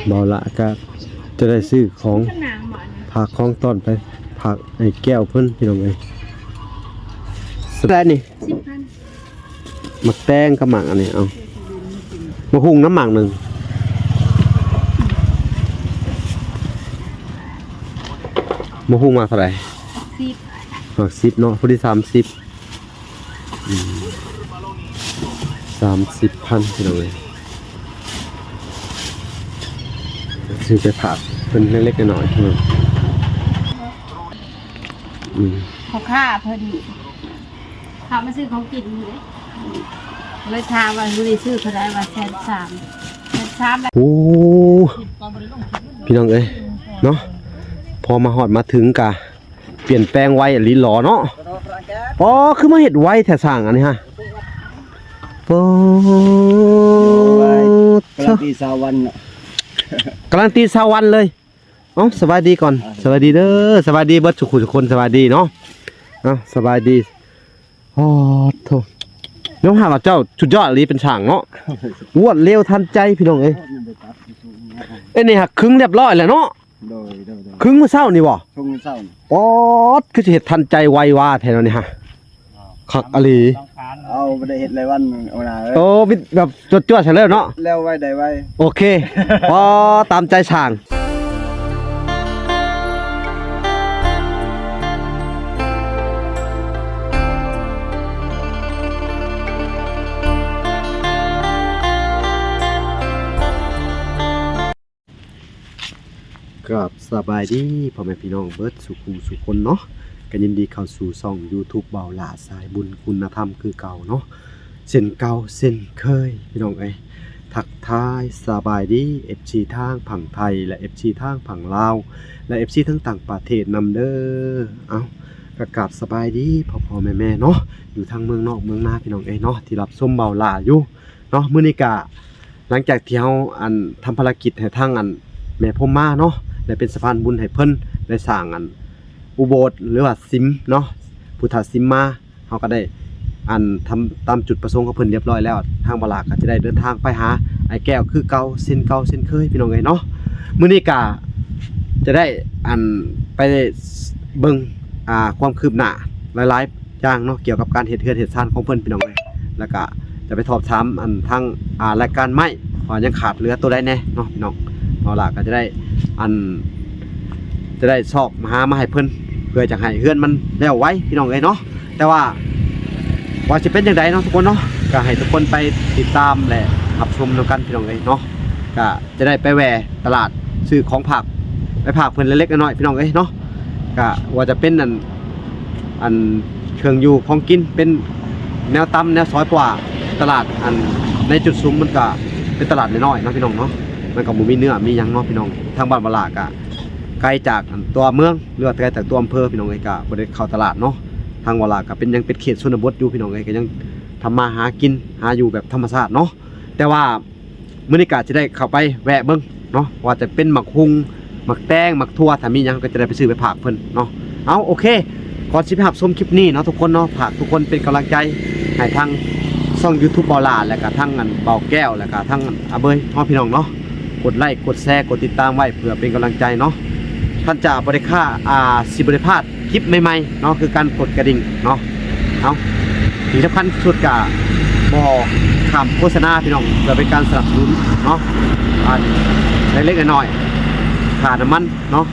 ເບົາຫຼ້າກະຈະໄດ້ຊື້ຂອງ ຂະໜາງບໍ່ອັນນີ້ ຝາກຂອງຕ້ອນໄປຝາກໄອ້ແກ້ວເພິ່ນ ພີ່ນ້ອງເອີຍ. ສະແດນີ້ ສິບພັນ ໝາກແຕງກັບໝາກອັນນີ້ ເອົາ ມາຫຸ່ງນຳໝາກໜຶ່ງ. ມາຫຸ່ງໝາກເທົ່າໃດ? ສິບ ໝາກສິບເນາະ ພໍດີສາມສິບ. ອືມ ສາມສິບພັນ ພີ່ນ້ອງເອີຍ. ຊື້ໄປຝາກເພິ່ນເລັກໆນ້ອຍໆ. ອືມ ພໍ່ຄ້າເພິ່ນ ເຂົາມາຊື້ຂອງກິນຢູ່ເດ້ ເລີຍຖາມວ່າມື້ນີ້ຊື້ເທົ່າໃດ ວ່າແສນສາມ ແສນສາມ. ໂອ້ ພີ່ນ້ອງເອີຍເນາະ ພໍມາຮອດມາເຖິງກະ ປ່ຽນແປງໄວອີ່ຫຼີຫຼໍເນາະ. ອໍ ຄືມາເຮັດໄວແທ້ຊ່າງອັນນີ້ຮະ. ໂອ້ ກາລັນຕີຊາວວັນເນາະ ກາລັນຕີຊາວວັນເລີຍ. ເອົ້າ ສະບາຍດີກ່ອນ ສະບາຍດີເດີ ສະບາຍດີເບິດສູ່ຜູ້ສູ່ຄົນ ສະບາຍດີເນາະ. ເອົ້າ ສະບາຍດີ. ໂອ້ໂທ້ ຍອມຮັບວ່າເຈົ້າສຸດຍອດອີ່ຫຼີເປັນຊ່າງເນາະ ລວດເລັວທັນໃຈ ພີ່ນ້ອງເອີຍ. ເອີ ນີ້ຫາກຄຶງຮຽບຮ້ອຍແລ້ວເນາະ. ໂດຍ ໂດຍ ໂດຍ ຄຶງມື້ເຊົ້ານີ້ບໍ່? ຄຶງມື້ເຊົ້ານີ້. ປອດ ຄືຊິເຮັດທັນໃຈໄວວາແທ້ເນາະນີ້ຮະ. ຄັກອີ່ຫຼີ. ເອົາ ບໍ່ໄດ້ເຮັດຫຼາຍວັນ ເອົານາເອີຍ. ໂອ້ ມີແບບຈວດໆໃສ່ເລີຍເນາະ ແລ້ວໄວໄດ້ໄວ. ໂອເຄ ປອດ ຕາມໃຈຊ່າງ. ກາບສະບາຍດີພໍ່ແມ່ພີ່ນ້ອງເບິດສູ່ຜູ້ສູ່ຄົນເນາະ ກໍຍິນດີເຂົ້າສູ່ຊ່ອງຢູທູບເບົາຫຼ້າສາຍບຸນຄຸນນະທຳຄືເກົ່າເນາະ ເຊັ່ນເກົ່າເຊັ່ນເຄີຍ ພີ່ນ້ອງເອີຍ. ທັກທາຍສະບາຍດີ ເອັຟຊີ ທາງຝັ່ງໄທ ແລະ ເອັຟຊີ ທາງຝັ່ງລາວ ແລະ ເອັຟຊີ ທັງຕ່າງປະເທດນຳເດີ. ເອົ້າ ກໍກາບສະບາຍດີພໍ່ໆແມ່ໆເນາະ ຢູ່ທາງເມືອງນອກເມືອງນາ ພີ່ນ້ອງເອີຍເນາະ ທີ່ຮັບຊົມເບົາຫຼ້າຢູ່ເນາະ. ມື້ນີ້ກະ ຫຼັງຈາກທີ່ເຮົາ ອັນ ທຳພາລະກິດໃຫ້ທາງ ອັນ ແມ່ພົມມາເນາະ ໄດ້ເປັນສະພານບຸນໃຫ້ເພິ່ນ ໄດ້ສ້າງ ອັນ ອຸໂບດ ຫຼືວ່າສິມເນາະ ພຸດທະສິມມາ ເຮົາກໍໄດ້ ອັນ ທຳຕາມຈຸດປະສົງຂອງເພິ່ນລຽບຮ້ອຍແລ້ວ. ທາງບ່າວຫຼ້າກໍຈະໄດ້ເດີນທາງໄປຫາອ້າຍແກ້ວຄືເກົ່າ ເຊັ່ນເກົ່າເຊັ່ນເຄີຍ ພີ່ນ້ອງເອີຍເນາະ. ມື້ນີ້ກໍຈະໄດ້ ອັນ ໄປເບິ່ງ ອ່າ ຄວາມຄືບໜ້າຫຼາຍໆ ຢ່າງເນາະ ກ່ຽວກັບການເຮັດເຮືອນເຮັດຊານຂອງເພິ່ນ ພີ່ນ້ອງເອີຍ. ແລ້ວກະຈະໄປສອບຖາມ ອັນ ທາງ ອ່າ ລາຍການໄມ້ ວ່າຍັງຂາດເຫຼືອໂຕໃດແດ່ເນາະ ພີ່ນ້ອງ. ເຮົາລະກະຈະໄດ້ ອັນ ຈະໄດ້ຊອກມາຫາມາໃຫ້ເພິ່ນ ເພື່ອຈະໃຫ້ເຮືອນມັນແລ້ວໄວ ພີ່ນ້ອງເອີຍເນາະ. ແຕ່ວ່າ ວ່າຊິເປັນຈັ່ງໃດເນາະທຸກຄົນເນາະ ກະໃຫ້ທຸກຄົນໄປຕິດຕາມ ແລະ ຮັບຊົມນຳກັນ ພີ່ນ້ອງເອີຍເນາະ. ກະຈະໄດ້ໄປແວ່ຕະຫຼາດ ຊື້ຂອງຝາກ ໄປຝາກເພິ່ນເລັກໆນ້ອຍໆ ພີ່ນ້ອງເອີຍເນາະ. ກະວ່າຈະເປັນ ອັນ ອັນເຄື່ອງຢູ່ຂອງກິນ ເປັນແນວຕຳແນວຊອຍ ເພາະວ່າຕະຫຼາດ ອັນ ໃນຈຸດຊຸມມັນກະເປັນຕະຫຼາດນ້ອຍໆເນາະ ພີ່ນ້ອງເນາະ. ມັນກະບໍ່ມີເນື້ອມີຫຍັງເນາະ ພີ່ນ້ອງ. ທາງບ້ານບ່າວຫຼ້າກະໄກຈາກ ອັນ ຕົວເມືອງ ຫຼືວ່າໄກຈາກຕົວອຳເພີ ພີ່ນ້ອງເອີຍ ກະບໍ່ໄດ້ເຂົ້າຕະຫຼາດເນາະ. ທາງບ່າວຫຼ້າກະເປັນ ຍັງເປັນເຂດຊົນນະບົດຢູ່ ພີ່ນ້ອງເອີຍ ກະຍັງທຳມາຫາກິນ ຫາຢູ່ແບບທຳມະຊາດເນາະ. ແຕ່ວ່າ ມື້ນີ້ກະຈະໄດ້ເຂົ້າໄປແວະເບິ່ງເນາະ ວ່າຈະເປັນໝາກຫຸ່ງ ໝາກແຕງ ໝາກຖົ່ວ ຖ້າມີຫຍັງກໍຈະໄດ້ໄປຊື້ໄປຝາກເພິ່ນເນາະ. ເອົາ ໂອເຄ ກ່ອນຊິໄປຮັບຊົມຄລິບນີ້ເນາະທຸກຄົນເນາະ ຝາກທຸກຄົນເປັນກຳລັງໃຈໃຫ້ທາງຊ່ອງຢູທູບເບົາຫຼ້າ ແລ້ວກະທາງ ອັນ ເບົາແກ້ວ ແລ້ວກະທາງ ອັນ ອາເບີຍເນາະ ພີ່ນ້ອງເນາະ. ກົດໄລ ກົດແຊ ກົດຕິດຕາມໄວ້ເພື່ອເປັນກຳລັງໃຈເນາະ. ທ່ານຈະບໍ່ໄດ້ຄ່າ ອ່າ ຊິບໍ່ໄດ້ພາດ ຄລິບໃໝ່ໆເນາະ ຄືການກົດກະດິ່ງເນາະ. ເອົາ ທີ່ສຳຄັນທີ່ສຸດກະບໍ່ຂ້າມໂຄສະນາ ພີ່ນ້ອງ ເພື່ອເປັນການສະໜັບສະໜູນເນາະ ອັນ ເລັກໆນ້ອຍໆ ຄ່ານ້ຳມັນເນາະ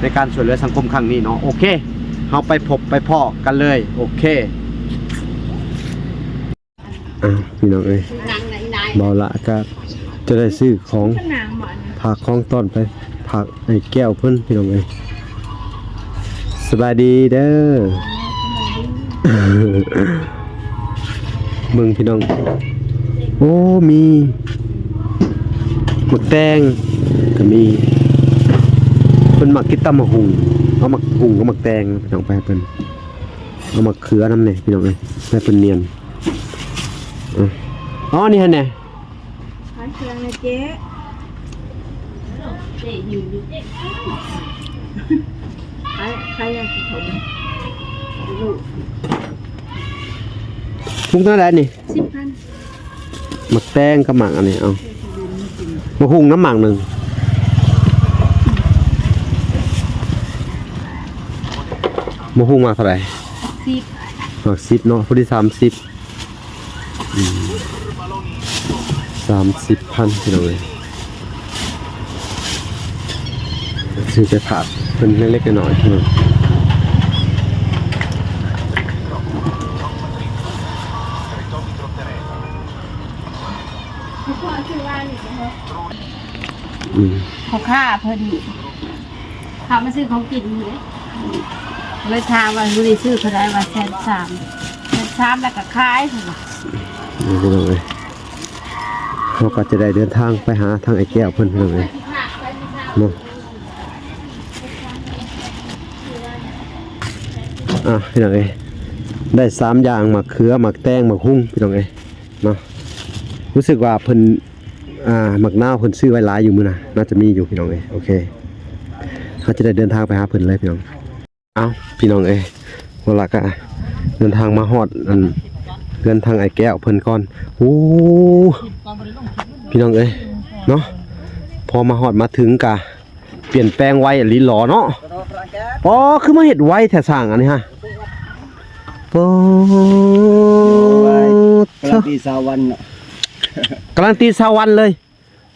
ໃນການຊ່ວຍເຫຼືອສັງຄົມຄັ້ງນີ້ເນາະ. ໂອເຄ ເຮົາໄປພົບໄປພໍ້ກັນເລີຍ. ໂອເຄ. ອ່າ ພີ່ນ້ອງເອີຍ ບ່າວຫຼ້າກະຈະໄດ້ຊື້ຂອງຝາກຂອງຕ້ອນໄປຝາກໄອ້ແກ້ວເພິ່ນ ພີ່ນ້ອງເອີຍ. ສະບາຍດີເດີ ເບິ່ງພີ່ນ້ອງ ໂອ້ ມີໝາກແຕງກະມີ ເພິ່ນມັກກິນຕຳໝາກຫຸ່ງ ເອົາໝາກຫຸ່ງກັບໝາກແຕງ ພີ່ນ້ອງ ໄປໃຫ້ເພິ່ນ. ເອົາມາເຂືອນຳແດ່ ພີ່ນ້ອງເອີຍ ໃຫ້ເພິ່ນນຽນ. ອື ອໍ ນີ້ຫັ້ນແດ່ ຂາຍເຄື່ອງນະເຈ ຂາຍ ຂາຍຫຍັງຂອງລູກ ປຸກເທົ່າໃດນີ້? ສິບພັນ. ໝາກແຕງກັບໝາກອັນນີ້ ເອົາ ມາຫຸ່ງນຳໝາກໜຶ່ງ. ໝາກຫຸ່ງໝາກເທົ່າໃດ? ສິບ ໝາກສິບເນາະ ຜູ້ທີ່ສາມສິບ ອືມ ສາມສິບພັນ ພີ່ນ້ອງເອີຍ. ຊື້ໄປຝາກເພິ່ນເລັກໆນ້ອຍໆ ພີ່ນ້ອງ. ອືມ ພໍ່ຄ້າເພິ່ນ ເຂົາມາຊື້ຂອງກິນຢູ່ເດ້ ເລີຍຖາມວ່າມື້ນີ້ຊື້ເທົ່າໃດ ວ່າແສນສາມ ແສນສາມ ແລ້ວກໍຂາຍ ເພິ່ນວ່າ. ນີ້ພີ່ນ້ອງເອີຍ ເຮົາກໍຈະໄດ້ເດີນທາງໄປຫາທາງອ້າຍແກ້ວເພິ່ນ ພີ່ນ້ອງເອີຍເນາະ. ອ່ະ ພີ່ນ້ອງເອີຍ ໄດ້ສາມຢ່າງ ໝາກເຂືອ ໝາກແຕງ ໝາກຫຸ່ງ ພີ່ນ້ອງເອີຍເນາະ. ຮູ້ສຶກວ່າເພິ່ນ ອ່າ ໝາກນາວເພິ່ນຊື້ໄວ້ຫຼາຍຢູ່ມື້ນະ ໜ້າຈະມີຢູ່ ພີ່ນ້ອງເອີຍ. ໂອເຄ ເຮົາຈະໄດ້ເດີນທາງໄປຫາເພິ່ນເລີຍ ພີ່ນ້ອງ. ເອົ້າ ພີ່ນ້ອງເອີຍ ເຮົາລະກະເດີນທາງມາຮອດອັນເຮືອນທາງອ້າຍແກ້ວເພິ່ນກ່ອນ. ໂອ້ ພີ່ນ້ອງເອີຍເນາະ ພໍມາຮອດມາເຖິງກະປ່ຽນແປງໄວອີ່ຫຼີຫຼໍເນາະ. ອໍ ຄືມາເຮັດໄວແທ້ຊ່າງອັນນີ້ຮະ. ໂອ້ ກຳລັງຕີຊາວວັນເນາະ ກຳລັງຕີຊາວວັນເລີຍ.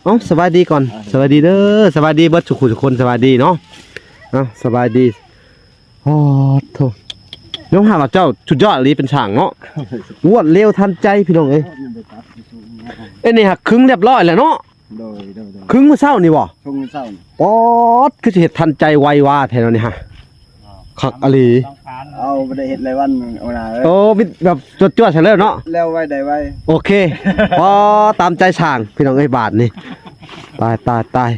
ເອົ້າ ສະບາຍດີກ່ອນ ອ່າ ສະບາຍດີເດີ ສະບາຍດີເບິດທຸກຜູ້ທຸກຄົນ ສະບາຍດີເນາະ. ເອົ້າ ສະບາຍດີ. ໂອ້ໂທ້ ຍອມຮັບວ່າເຈົ້າສຸດຍອດອີ່ຫຼີເປັນຊ່າງເນາະ ລວດເລັວທັນໃຈ ພີ່ນ້ອງເອີຍ. ອັນນີ້ຫາກຄຶງຮຽບຮ້ອຍແລ້ວເນາະ. ໂດຍ ໂດຍ ໂດຍ ຄຶງມື້ເຊົ້ານີ້ບໍ່? ຄຶງມື້ເຊົ້ານີ້. ປອດ ຄືຊິເຮັດທັນໃຈໄວວາແທ້ເນາະນີ້ຮະ. ຄັກອີ່ຫຼີ. ເອົາ ບໍ່ໄດ້ເຮັດຫຼາຍວັນ ໂອນາເອີຍ. ໂອ້ ມີແບບຈວດໆໃສ່ເລີຍເນາະ ແລ້ວໄວໄດ້ໄວ. ໂອເຄ ພໍຕາມໃຈຊ່າງ ພີ່ນ້ອງເອີຍ ບາດນີ້. ຕາຍ ຕາຍ ຕາຍ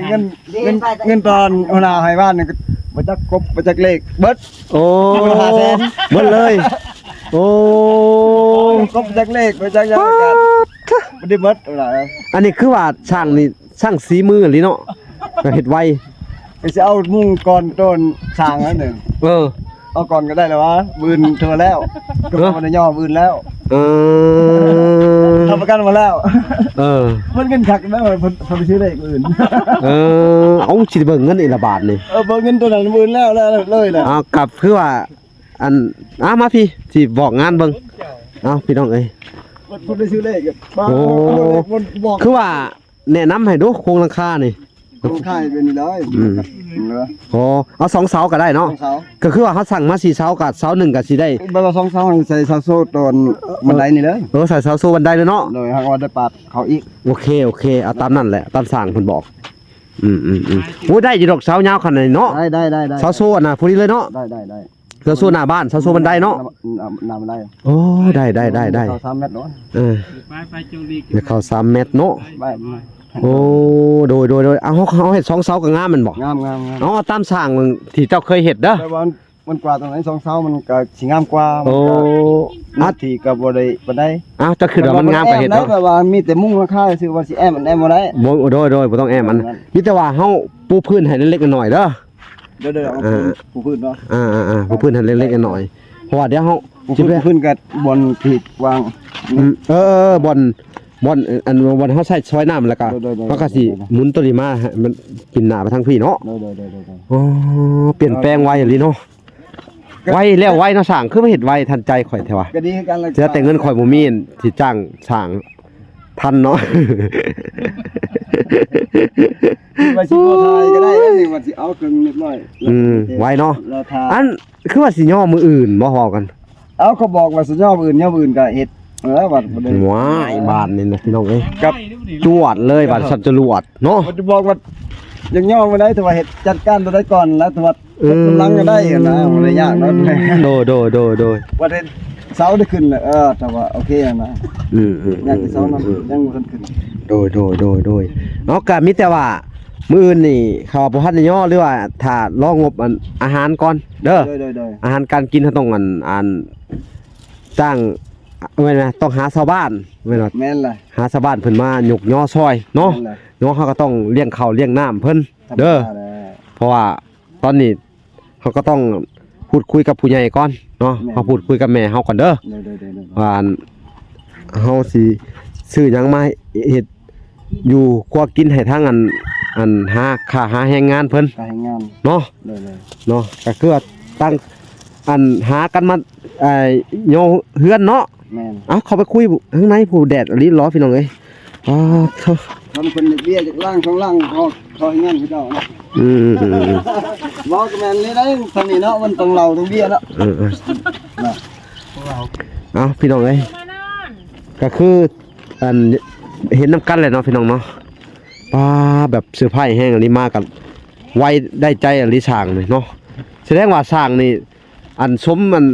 ເງິນ ເງິນ ເງິນຕອນຫົວໜ້າໃຫ້ບ້ານນີ້ ບໍ່ຈັກກົບ ບໍ່ຈັກເລກ ເບິດ. ໂອ້ ຫ້າແສນ ເບິດເລີຍ. ໂອ້ ກົບ ບໍ່ຈັກເລກ ບໍ່ຈັກຫຍັງ ບໍ່ໄດ້ເບິດ. ອັນນີ້ຄືວ່າຊ່າງນີ້ ຊ່າງສີມືອີ່ຫຼີເນາະ ກໍເຮັດໄວ. ກໍຊິເອົາມຸງກ່ອນໂຕນສ້າງນັ້ນເດ້. ເອີ ເອົາກ່ອນກໍໄດ້ແລ້ວວະ ບືນເທື່ອແລ້ວ ກໍບໍ່ໄດ້ຍໍບືນແລ້ວ. ເອີ ຮັບປະກັນມາແລ້ວ. ເອີ ມັນເງິນຄັກແລ້ວ ເພິ່ນ ເພິ່ນໄປຊື້ໄດ້ອື່ນ. ເອີ ເອົາ ຊິໄດ້ເບິ່ງເງິນອີກລະບາດນີ້. ເອີ ເບິ່ງເງິນໂຕນັ້ນບືນແລ້ວ ແລ້ວເລີຍນະ. ເອົາ ກັບຄືວ່າ ອັນ ເອົາ ມາພີ້ ຊິບອກງານເບິ່ງ. ເອົາ ພີ່ນ້ອງເອີຍ ເພິ່ນໄປຊື້ເລກ. ໂອ້ ຄືວ່າ ແນະນຳໃຫ້ດູໂຄງຫຼັງຄານີ້. ໂຄງຫຼັງຄາເປັນນີ້ເລີຍ. ອືມ ເອີ ອໍ ເອົາສອງເສົາກໍໄດ້ເນາະ. ສອງເສົາ ກໍຄືວ່າເຮົາສັ່ງມາສີ່ເສົາ ກໍເສົາໜຶ່ງກໍຊິໄດ້ ແບບວ່າສອງເສົາໃສ່ເສົາໂສ້ຕອນບັນໄດນີ້ເລີຍ. ເອີ ໃສ່ເສົາໂສ້ບັນໄດເລີຍເນາະ. ໂດຍ ຫາກວ່າໄດ້ປາດເຂົາອີກ. ໂອເຄ ໂອເຄ ເອົາຕາມນັ້ນແຫຼະ ຕາມຊ່າງເພິ່ນບອກ. ອືມໆໆ ໂອ້ ໄດ້ຢູ່ດອກ ເສົາຍາວຂະໜາດນີ້ເນາະ. ໄດ້ໆໆ ເສົາໂສ້ນະ ພໍດີເລີຍເນາະ. ໄດ້ໆໆ ເສົາໂຊໜ້າບ້ານ ເສົາໂຊບັນໄດເນາະ. ໜ້າ ໜ້າບັນໄດ. ໂອ້ ໄດ້ໆໆໆ ເຂົ້າສາມແມັດເນາະ. ເອີ ໄປ ໄປ ເຈົ້າຫຼີກ ໄດ້ເຂົ້າສາມແມັດເນາະ. ໄດ້ ໂອ້ ໂດຍໆໆ ເອົາ ເຮົາ ເຮົາເຮັດສອງເສົາກໍງາມແມ່ນບໍ່? ງາມໆໆ ເອົາຕາມຊ່າງທີ່ເຈົ້າເຄີຍເຮັດເດີ. ແຕ່ວ່າມັນ ມັນກວ່າຕົງໃນສອງເສົາມັນກໍຊິງາມກວ່າ. ໂອ້ ມັນກໍ ອາ ເນື້ອທີ່ກໍບໍ່ໄດ້ປານໃດ. ອ້າວ ເຈົ້າຄິດວ່າມັນງາມກໍເຮັດເນາະ. ແຕ່ວ່າມີແຕ່ມຸງຫຼັງຄາຊື່ວ່າຊິແອ້ມ ແອ້ມບໍ່ໄດ້. ບໍ່ ໂດຍໆ ບໍ່ຕ້ອງແອ້ມ. ອັນ ແມ່ນ ມີແຕ່ວ່າເຮົາປູພື້ນໃຫ້ເລັກໆນ້ອຍໆເດີ. ເດີໆ ເອົາ ອ່າ ປູພື້ນເນາະ. ອ່າໆໆ ປູພື້ນໃຫ້ເລັກໆນ້ອຍໆ ເພາະວ່າດຽວເຮົາ ປູພື້ນ ປູພື້ນກັບບ່ອນທີ່ວາງ. ອືມ ເອີໆ ບ່ອນ ບ່ອນ ອັນ ບ່ອນເຮົາໃຊ້ຊອຍນ້ຳ ແລ້ວກໍ ໂດຍໆໆ ເຮົາກໍຊິ ໂດຍໆ ໝູນຕົວນີ້ມາໃຫ້ມັນປິ່ນໜ້າໄປທາງພີ້ເນາະ. ໂດຍໆໆໆ ໂອ້ ປ່ຽນແປງໄວອີ່ຫຼີເນາະ. ໄວແລ້ວໄວເນາະ ຊ່າງຄືມາເຮັດໄວທັນໃຈຂ້ອຍແທ້ວະ. ກໍດີຄືກັນແຫຼະ ເສຍແຕ່ເງິນຂ້ອຍບໍ່ມີທີ່ຈ້າງຊ່າງ ທັນເນາະ. ວ່າຊິບໍ່ຖ່າຍກໍໄດ້ ວ່າຊິເອົາເຄື່ອງຮຽບຮ້ອຍ. ອືມ ໄວເນາະ. ອັນ ຄືວ່າຊິຍໍມື້ອື່ນບໍ່ ເວົ້າກັນ. ເອົາ ເຂົາບອກວ່າຊິຍໍມື້ອື່ນ ຍໍມື້ອື່ນກໍເຮັດ. ເອີ ວ່າບໍ່ໄດ້. ວ້າຍ ບາດນີ້ນະ ພີ່ນ້ອງເອີຍ ກັບຈວດເລີຍ ບາດສັດຈະລວດເນາະ. ບໍ່ໄດ້ບອກວ່າຢາກຍໍມື້ໃດ ແຕ່ວ່າເຮັດ ຈັດການຕົວໃດກ່ອນ ແລ້ວແຕ່ວ່າ ເອີ ກົດກຳລັງກໍໄດ້ນະ ບໍ່ໄດ້ຍາກເນາະ. ໂດຍໆໆໆ ວ່າໄດ້ເສົາໄດ້ຂຶ້ນແລ້ວ ເອີ ແຕ່ວ່າໂອເຄນະ. ອືມໆໆ ຍັງເສົານະ ອືມໆໆ ຍັງບໍ່ທັນຂຶ້ນ. ໂດຍໆໆໆ ເນາະ ກໍມີແຕ່ວ່າມື້ອື່ນນີ້ເຂົາບໍ່ທັນໄດ້ຍໍ ຫຼືວ່າຖ້າລໍງົບອັນອາຫານກ່ອນເດີ. ໂດຍໆໆ ອາຫານການກິນເຮົາຕ້ອງອັນ ອັນ ຈ້າງ ແມ່ນນະ ຕ້ອງຫາຊາວບ້ານ ແມ່ນບໍ່? ແມ່ນລະ ຫາຊາວບ້ານເພິ່ນມາຍົກຍໍຊ່ອຍເນາະ. ແມ່ນລະ ເນາະ ເຮົາກໍຕ້ອງລ້ຽງເຂົ້າລ້ຽງນ້ຳເພິ່ນເດີ. ທຳມະດາແຫຼະ ເພາະວ່າຕອນນີ້ ເຮົາກໍຕ້ອງພູດຄຸຍກັບຜູ້ໃຫຍ່ກ່ອນເນາະ. ແມ່ນ ເຮົາພູດຄຸຍກັບແມ່ເຮົາກ່ອນເດີ. ໂດຍໆໆໆ ວ່າອັນ ເຮົາຊິຊື້ຫຍັງມາເຮັດຢູ່ຄົວກິນໃຫ້ທາງອັນ ອັນຫາ ຄ່າຫາແຮງງານເພິ່ນ ຄ່າແຮງງານເນາະ. ໂດຍໆ ເນາະ ກໍຄືວ່າຕັ້ງ ອັນຫາກັນມາ ອ່າ ຍໍເຮືອນເນາະ. ແມ່ນ. ເອົາ ເຂົ້າໄປຄຸຍທາງໃນພຸ້ນ ແດດອີ່ຫຼີເນາະ ພີ່ນ້ອງເອີຍ. ປາດໂທ້ ຄັນເພິ່ນເຮັດວຽກຈັກລ້າງສອງລ້າງ ເຂົາ ເຂົາເຮັດງານຄືເກົ່າເນາະ. ອືມໆໆ ເວົ້າກໍແມ່ນນີ້ໄດ໋ ທາງນີ້ເນາະ ມັນຕ້ອງເລົ່າຕ້ອງເບຍເນາະ. ເອີໆ ເອົາ ພີ່ນ້ອງເອີຍ ກໍຄື ອັນ ເຫັນນຳກັນແຫຼະເນາະ ພີ່ນ້ອງເນາະ. ປາດ ແບບເຊີໄພແຮງອີ່ຫຼີ ມາກັນໄວໄດ້ໃຈອີ່ຫຼີ ຊ່າງນີ້ເນາະ. ສະແດງວ່າຊ່າງນີ້ ອັນສົມອັນ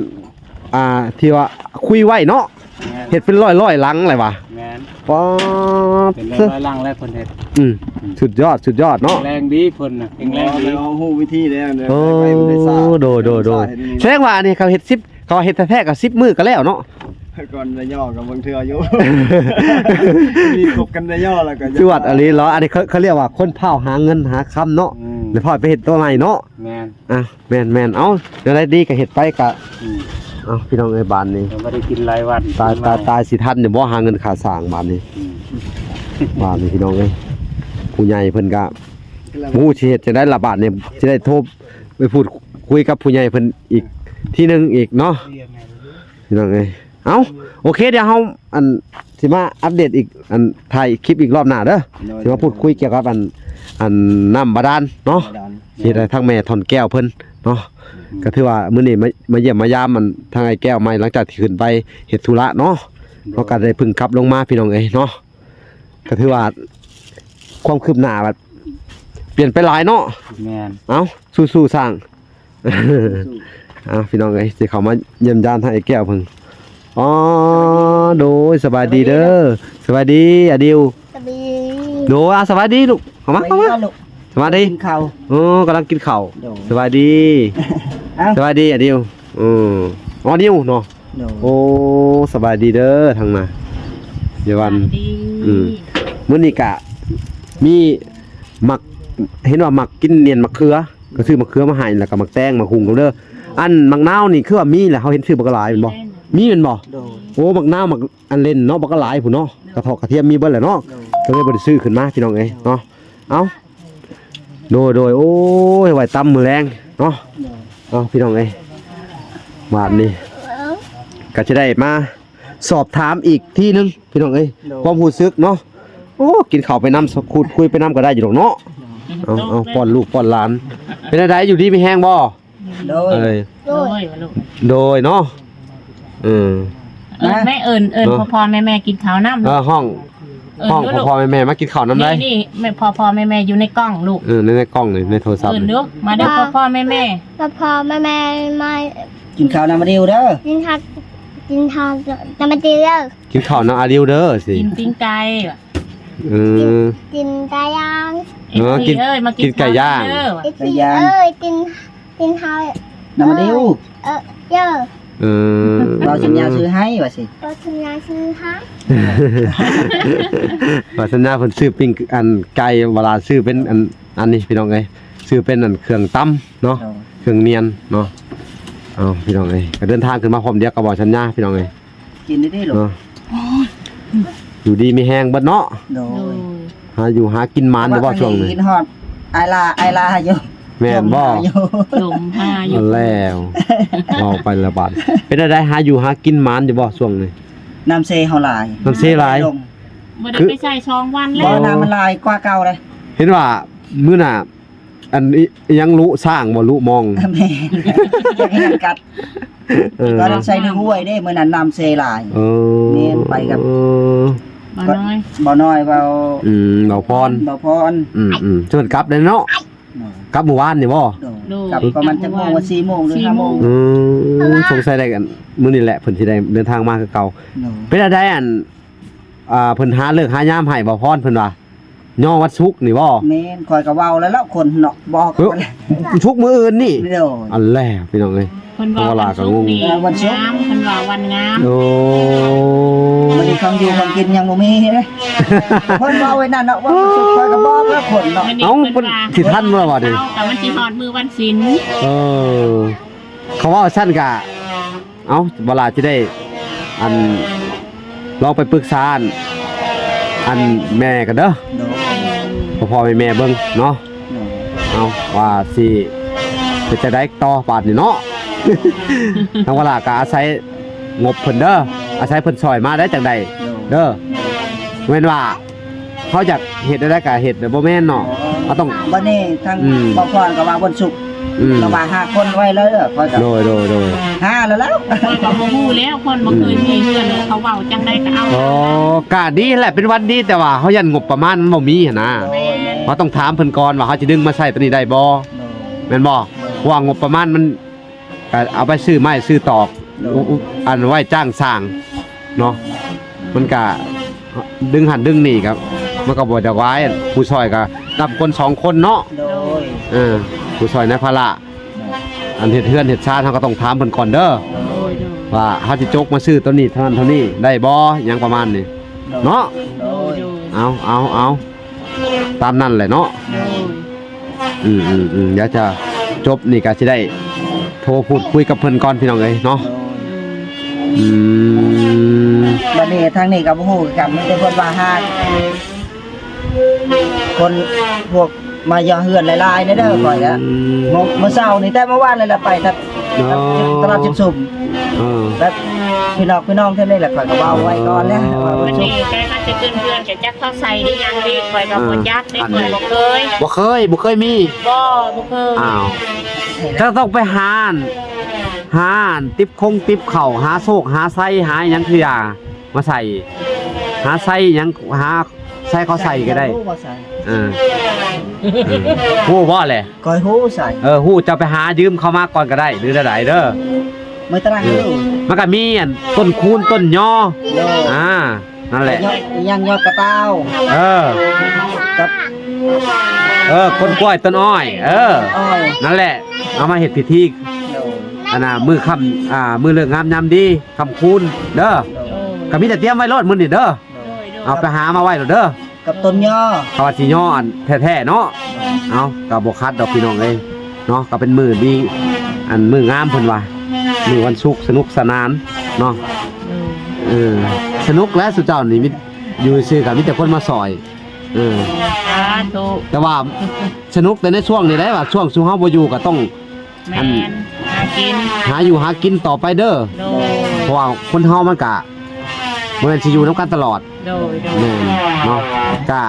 ອ່າ ທີ່ວ່າຄຸຍໄວ້ເນາະ. ແມ່ນ. ເຮັດເປັນຮ້ອຍໆຫຼັງແຫຼະວ່າ. ແມ່ນ. ປາດ ເປັນຮ້ອຍໆຫຼັງແລ້ວເພິ່ນເຮັດ. ອືມ ອືມ ສຸດຍອດ ສຸດຍອດເນາະ. ແຮງດີເພິ່ນນະ ແຮງແຮງດີ. ອໍ ເຮົາຮູ້ວິທີແລ້ວ. ໂອ້ ໄດ້ໄວ ໄດ້ຊ້າ. ໂດຍ ໂດຍ ໂດຍ. ເຮັດນີ້ ສະແດງວ່າອັນນີ້ເຂົາເຮັດສິບ ເຂົາເຮັດແທ້ໆກໍສິບມື້ກໍແລ້ວເນາະ. ກ່ອນລະຍໍ້ກໍບາງເທື່ອຢູ່ ມີຄົບກັນລະຍໍ້ແລ້ວກໍຈວດອີ່ຫຼີເນາະ. ອັນນີ້ເຂົາ ເຂົາລຽກວ່າຄົນພ້າວຫາເງິນຫາຄຳເນາະ. ອືມ ແລ້ວພ້າວໄປເຮັດຕົວໃໝ່ເນາະ. ແມ່ນ. ອ່ະ ແມ່ນໆ ເອົາ ແນວໃດດີກໍເຮັດໄປກະ. ອືມ ເອົາ ພີ່ນ້ອງເອີຍ ບາດນີ້ ບໍ່ໄດ້ກິນຫຼາຍວັນ ຕາຍ ຕາຍ ຕາຍ ຊິທັນຢູ່ບໍ່ ຫາເງິນຄ່າສ້າງບາດນີ້. ອືມ ບາດນີ້ ພີ່ນ້ອງເອີຍ ຜູ້ໃຫຍ່ເພິ່ນກະບໍ່ຮູ້ຊິເຮັດຈັ່ງໃດລະ ບາດນີ້ ຊິໄດ້ໂທໄປພູດຄຸຍກັບຜູ້ໃຫຍ່ເພິ່ນອີກທີໜຶ່ງອີກເນາະ ພີ່ນ້ອງເອີຍ. ເອົ້າ ໂອເຄ ດຽວເຮົາ ອັນ ຊິມາອັບເດດອີກ ອັນ ຖ່າຍຄລິບອີກລອບໜ້າເດີ. ໂດຍ. ຊິມາພູດຄຸຍກ່ຽວກັບ ອັນ ອັນ ນ້ຳບາດານເນາະ. ບາດານ. ຊິເຮັດໃຫ້ທາງແມ່ຖອນແກ້ວເພິ່ນເນາະ. ອືມ ກໍຖືວ່າມື້ນີ້ມາ ມາຢ້ຽມມາຢາມ ອັນ ທາງອ້າຍແກ້ວໃໝ່ ຫຼັງຈາກທີ່ຂຶ້ນໄປເຮັດທຸລະເນາະ. ໂດຍ. ເຮົາກໍໄດ້ເພິ່ງກັບລົງມາ ພີ່ນ້ອງເອີຍເນາະ. ກໍຖືວ່າຄວາມຄືບໜ້າແບບປ່ຽນໄປຫຼາຍເນາະ. ແມ່ນ. ເອົ້າ ສູ້ໆ ຊ່າງ. ອ່າ ພີ່ນ້ອງເອີຍ ຊິເຂົ້າມາຢ້ຽມຢາມທາງອ້າຍແກ້ວເພິ່ນ. ອໍ ໂດຍ ສະບາຍດີເດີ ສະບາຍດີອາດິວ. ສະບາຍດີ. ໂດຍ ອ່າ ສະບາຍດີລູກ ເຂົ້າມາ ເຂົ້າມາ. ສະບາຍດີ. ກິນເຂົ້າ. ໂອ້ ກຳລັງກິນເຂົ້າ. ໂດຍ. ສະບາຍດີ. ເອົ້າ ສະບາຍດີອາດິວ. ເອີ ອໍ ດິວເນາະ. ໂດຍ. ໂອ້ ສະບາຍດີເດີທາງໜ້າ ເຢວັນ. ສະບາຍດີ. ອືມ ມື້ນີ້ກະມີໝາກ ເຫັນວ່າມັກກິນໜຽນໝາກເຂືອ ກໍຊື້ໝາກເຂືອມາໃຫ້ ແລ້ວກໍໝາກແຕງ ໝາກຫຸ່ງນຳເດີ. ອັນໝາກນາວນີ້ຄືວ່າມີແຫຼະ ເຮົາເຫັນຊື້ບັກຫຼາຍແມ່ນບໍ່? ມີແມ່ນບໍ່? ໂດຍ. ໂອ້ ໝາກນາວ ໝາກອັນເຫຼັ້ນເນາະ ບັກຫຼາຍພຸ້ນເນາະ. ກະເທາະກະທຽມມີເບິດແຫຼະເນາະ. ໂດຍ. ກໍເລີຍບໍ່ໄດ້ຊື້ຂຶ້ນມາ ພີ່ນ້ອງເອີຍເນາະ. ເອົ້າ ໂດຍ ໂດຍ. ໂອ້ຍ ໄວ້ຕຳມື້ແລງເນາະ. ໂດຍ. ເອົ້າ ພີ່ນ້ອງເອີຍ ບາດນີ້ກໍຈະໄດ້ມາສອບຖາມອີກທີໜຶ່ງ ພີ່ນ້ອງເອີຍ. ໂດຍ. ຄວາມຮູ້ສຶກເນາະ. ໂອ້ ກິນເຂົ້າໄປນຳ ຂູດຄຸຍໄປນຳກໍໄດ້ຢູ່ດອກເນາະ. ໂດຍ. ເອົາ ເອົາ ປ້ອນລູກປ້ອນຫຼານ ເປັນຈັ່ງໃດ ຢູ່ດີມີແຮງບໍ່? ໂດຍ. ໂດຍ ໂດຍເນາະ. ເອີ ເອີ້ນແມ່ ເອີ້ນ ເອີ້ນ ເນາະ ພໍ່ໆແມ່ໆກິນເຂົ້ານຳ. ເອີ ຮ້ອງ ເອີ້ນ ຮ້ອງ ລູກ ພໍ່ໆແມ່ໆມາກິນເຂົ້ານຳໄດ້. ນີ້ ນີ້ ແມ່ ພໍ່ໆແມ່ໆຢູ່ໃນກ້ອງລູກ. ເອີ ໃນ ໃນກ້ອງນີ້ ໃນໂທລະສັບ. ເອີ້ນລູກ ມາເດີ ພໍ່ໆແມ່ໆ ພໍ່ໆແມ່ໆ ມາກິນເຂົ້ານຳອາດິວເດີ ກິນເຂົ້າ ກິນເຂົ້ານຳອາດິວເດີ. ກິນເຂົ້ານຳອາດິວເດີຊິ ກິນປີ້ງໄກ່. ເອີ ກິນໄກ່ຍ່າງ. ເອີ ກິນ ເອີຍ ມາກິນ ກິນໄກ່ຍ່າງ. ໄກ່ຍ່າງ. ເອີຍ ກິນ ກິນເຂົ້ານຳອາດິວ. ເອີ ເອີ ເອີ ເວົ້າສັນຍາຊື້ໃຫ້ວ່າຊິ ເວົ້າສັນຍາຊື້ໃຫ້. ວ່າສັນຍາເພິ່ນຊື້ປີ້ງ ອັນ ໄກ່ ເວລາຊື້ເປັນ ອັນ ອັນນີ້ ພີ່ນ້ອງເອີຍ ຊື້ເປັນ ອັນ ເຄື່ອງຕຳເນາະ. ໂດຍ. ເຄື່ອງນຽນເນາະ. ເອົາ ພີ່ນ້ອງເອີຍ ກໍເດີນທາງຂຶ້ນມາພ້ອມດຽວກັບເວົ້າສັນຍາ ພີ່ນ້ອງເອີຍ. ກິນດີໆລູກເນາະ. ໂອ້ຍ ຢູ່ດີມີແຮງເບິດເນາະ. ໂດຍ. ໂດຍ. ຫາຢູ່ຫາກິນໝານຢູ່ບໍ່ຊ່ວງນີ້? ຄິດຮອດອ້າຍລາ ອ້າຍລາຢູ່. ແມ່ນບໍ່? ລົມຫາຢູ່ ແລ້ວ ເວົ້າໄປລະບາດ. ເປັນຈັ່ງໃດ ຫາຢູ່ຫາກິນໝານຢູ່ບໍ່ຊ່ວງນີ້? ນ້ຳເຊເຮົາຫຼາຍ ນ້ຳເຊຫຼາຍ. ບໍ່ໄດ້ໄປໃສ່ສອງວັນແລ້ວ. ບໍ່ ນ້ຳມັນຫຼາຍກວ່າເກົ່າເດ້. ເຫັນວ່າມື້ໜ້າ ອັນ ອີ ອີຫຍັງ ລຸຊ້າງບໍ່ ລຸມອງ? ແມ່ນ ກັດ. ເອີ ຕອນນັ້ນໃສ່ໃນຫ້ວຍເດ້ ມື້ນັ້ນນ້ຳເຊຫຼາຍ. ເອີ ແມ່ນ ໄປກັບ ເອີ ບ່າວນ້ອຍ ບ່າວນ້ອຍ ບ່າວ ອືມ ບ່າວພອນ ບ່າວພອນ. ອືມໆ ເຊີນກັບໄດ້ເນາະ. ໂດຍ. ກັບມື້ວານນີ້ບໍ່? ໂດຍ. ໂດຍ ກັບປະມານຈັກໂມງ? ວ່າສີ່ໂມງຫຼືຫ້າໂມງ. ອືມ ສົງໄສໄດ້ ອັນ ມື້ນີ້ແຫຼະເພິ່ນຊິໄດ້ເດີນທາງມາຄືເກົ່າ. ໂດຍ. ເປັນຈັ່ງໃດ ອັນ ອ່າ ເພິ່ນຫາເລີກຫາຍາມໃຫ້ບໍ່ພອນ ເພິ່ນວ່າຍໍວັນສຸກນີ້ບໍ່? ແມ່ນ ຂ້ອຍກໍເວົ້າແລ້ວ ແລ້ວຄົນເນາະ ບອກ ເອີ ສຸກມື້ອື່ນນີ້. ໂດຍ. ອັນແລ້ວ ພີ່ນ້ອງເອີຍ ເພິ່ນວ່າວັນສຸກນີ້ ເອີ ວັນສຸກ ງາມ ເພິ່ນວ່າວັນງາມ. ໂອ້ ມື້ນີ້ຂອງຢູ່ຂອງກິນຍັງບໍ່ມີເດ້. ເພິ່ນເວົ້າໄວ້ນັ້ນເນາະ ວ່າວັນສຸກ ຂ້ອຍກໍບອກແລ້ວຄົນເນາະ. ເອົ້າ ເພິ່ນ ເພິ່ນວ່າຊິທັນບໍ່ວະນີ້? ເອົາ ກໍມັນຊິຮອດມື້ວັນສິນ. ເອີ ເຂົາເວົ້າຊັ້ນກະ ເອົ້າ ເວລາຊິໄດ້ ອັນ ລອງໄປປຶກສາ ອັນ ອັນແມ່ກັນເດີ. ໂດຍ. ພໍ່ໆແມ່ໆເບິ່ງເນາະ. ໂດຍ. ເອົາ ວ່າຊິເປັນຈັ່ງໃດຕໍ່ບາດນີ້ເນາະ. ທາງວາລາກໍອາໄສງົບເພິ່ນເດີ ອາໄສເພິ່ນຊ່ອຍມາໄດ້ຈັ່ງໃດ ໂດຍ ເດີ ແມ່ນວ່າເຮົາຢາກເຮັດແນວໃດກໍເຮັດ ບໍ່ແມ່ນເນາະ ເຮົາຕ້ອງ ບັດນີ້ທາງ ອືມ ບ່າວພອນກໍວ່າວັນສຸກ ອືມ ກໍວ່າຫາຄົນໄວ້ເລີຍ ຂ້ອຍກໍ ໂດຍ ໂດຍ ໂດຍ ຫາແລ້ວແຫຼະ ຂ້ອຍກໍບໍ່ຮູ້ແລ້ວ ເພິ່ນບໍ່ເຄີຍ ອືມ ມີເຮືອນ ເຂົາເວົ້າຈັ່ງໃດກໍເອົາ ອໍ ກະດີແຫຼະ ເປັນວັນດີ ແຕ່ວ່າເຮົາຢ້ານງົບປະມານມັນບໍ່ມີຫັ້ນນາ ໂດຍ ເຮົາຕ້ອງຖາມເພິ່ນກ່ອນວ່າເຮົາຊິດຶງມາໃຊ້ຕົວນີ້ໄດ້ບໍ່ ໂດຍ ແມ່ນບໍ່ ເພາະວ່າງົບປະມານມັນ ກະເອົາໄປຊື້ໄມ້ຊື້ຕອກ ໂດຍ ອຸ ອຸ ອັນໄວ້ຈ້າງສ້າງເນາະ ມັນກະດຶງຫັ້ນດຶງນີ້ ກະມັນກະບໍ່ສະບາຍ ຜູ້ຊ່ອຍກະນັບຄົນສອງຄົນເນາະ ໂດຍ ເອີ ຜູ້ຊ່ອຍນາຍພາລະ ໂດຍ ອັນເຮັດເຮືອນເຮັດຊານ ເຮົາກະຕ້ອງຖາມເພິ່ນກ່ອນເດີ ໂດຍ ໂດຍ ວ່າເຮົາຊິຈົກມາຊື້ໂຕນີ້ເທົ່ານັ້ນເທົ່ານີ້ໄດ້ບໍ່ ຫຍັງປະມານນີ້ ໂດຍ ເນາະ ໂດຍ ໂດຍ ເອົາ ເອົາ ເອົາ ຕາມນັ້ນແຫຼະເນາະ ໂດຍ ອືມໆໆ ດຽວຈະຈົບນີ້ກະຊິໄດ້ໂທພູດຄຸຍກັບເພິ່ນກ່ອນພີ່ນ້ອງເອີຍເນາະ ໂດຍ ອືມ ບັດນີ້ທາງນີ້ກໍບໍ່ຮູ້ຄືກັນ ມີແຕ່ເພິ່ນວ່າຫາຄົນພວກມາເຢາະເຮືອນຫຼາຍໆແດ່ເດີ ອືມ ຂ້ອຍກະ ມື້ ມື້ເຊົ້ານີ້ ແຕ່ມື້ວານນີ້ລະໄປ ເນາະ ຕະຫຼາດຊິບຊຸມ ເອີ ແບບພີ່ນ້ອງ ພີ່ນ້ອງແຖວນີ້ແຫຼະ ຂ້ອຍກໍເວົ້າໄວ້ກ່ອນແລ້ວ ເອີ ວ່າ ວັນນີ້ໃກ້ເຮົາຊິຂຶ້ນເຮືອນ ກະຈັກເຂົາໃສ່ອີ່ຫຍັງນີ້ ຂ້ອຍກໍ ເອີ ບໍ່ຈັກເດ້ ຂ້ອຍບໍ່ເຄີຍ ບໍ່ເຄີຍ ບໍ່ເຄີຍມີ ບໍ່ ບໍ່ເຄີຍ ອ້າວ ເຈົ້າຕ້ອງໄປຫາ ຫາຕິບຄົງຕິບເຂົ້າ ຫາໂຊກຫາໄຊ ຫາຫຍັງຄືຢ່າ ມາໃສ່ ຫາໄຊຫຍັງ ຫາໄຊເຂົາໃສ່ກໍໄດ້ ເອີ ເອີ ຮູ້ບໍ່ແຫຼະ ຂ້ອຍຮູ້ໃສ ເອີ ຮູ້ ເຈົ້າໄປຫາຢືມເຂົາມາກ່ອນກໍໄດ້ ຫຼືແນວໃດເດີ ໄມ້ຕະລັງ ເອີ ຢູ່ ມັນກໍມີອັນຕົ້ນຄູນຕົ້ນຍໍ ໂດຍ ອ່າ ນັ້ນແຫຼະ ຍອດ ອີຫຍັງ ຍອດກະຕ່າວ ເອີ ກັບ ເອີ ຕົ້ນກ້ວຍຕົ້ນອ້ອຍ ເອີ ອ້ອຍ ນັ້ນແຫຼະ ເອົາມາເຮັດພິທີ ໂດຍ ອັນນ່າ ມື້ຄ່ຳ ອ່າ ມື້ເລີກງາມຍາມດີ ຄ່ຳຄູນເດີ ໂດຍ ກໍມີແຕ່ຕຽມໄວ້ໂລດມື້ນີ້ເດີ ໂດຍ ໂດຍ ເອົາໄປຫາມາໄວ້ໂລດເດີ ກັບຕົ້ນຍໍ ເຂົາວ່າຊິຍໍອັນແທ້ໆເນາະ ເອົາ ກໍບໍ່ຂັດດອກພີ່ນ້ອງເອີຍເນາະ ກໍເປັນມື້ດີ ອັນມື້ງາມເພິ່ນວ່າ ມື້ວັນສຸກສະໜຸກສະໜານເນາະ ໂດຍ ເອີ ສະໜຸກແຫຼະ ຊຸມເຈົ້ານີ້ມີ ຢູ່ຊື່ກໍມີແຕ່ຄົນມາຊ່ອຍ ເອີ ສາທຸ ແຕ່ວ່າສະໜຸກແຕ່ໃນຊ່ວງນີ້ແຫຼະ ວ່າຊ່ວງຊຸມເຮົາບໍ່ຢູ່ກໍຕ້ອງ ແມ່ນ ອັນ ຫາກິນ ຫາຢູ່ຫາກິນຕໍ່ໄປເດີ ໂດຍ ເພາະວ່າຄົນເຮົາມັນກະບໍ່ແມ່ນຊິຢູ່ນຳກັນຕະຫຼອດ ໂດຍ ໂດຍ ແມ່ນເນາະ ກະ